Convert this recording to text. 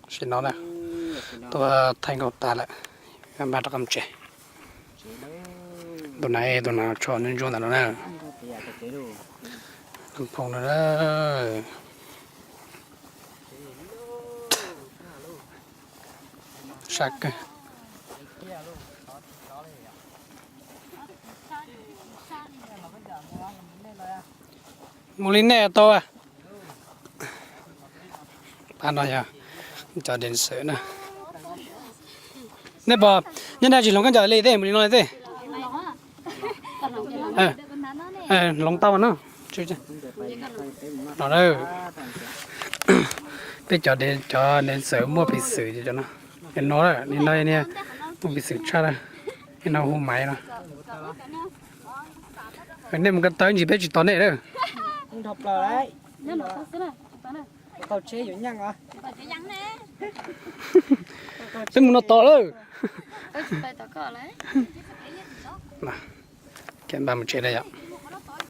Sim no na, tuaj thaij nkauj tas lawm, npaj rov qab mus tsev. Tus nav, tus nav tsho ntsuab ntsuab ntawm no na. Phoo no, sab kawg. Mus li nej tau. Pab no yog cov dev xwm na. Nej pom, nyob na tsis hloov koj cov li tej, mus li no li tej. Hloov tau no. No, peb cov, cov dev xwm muaj peev xwm cov no. Li no, li no niag muaj peev xwm tshaj na. Li no hu maiv no. Nej mus ko taw ntsis peb tsis tos nej lawm. Peb mus no tos lawm. Npaj mus tsev lawm yom.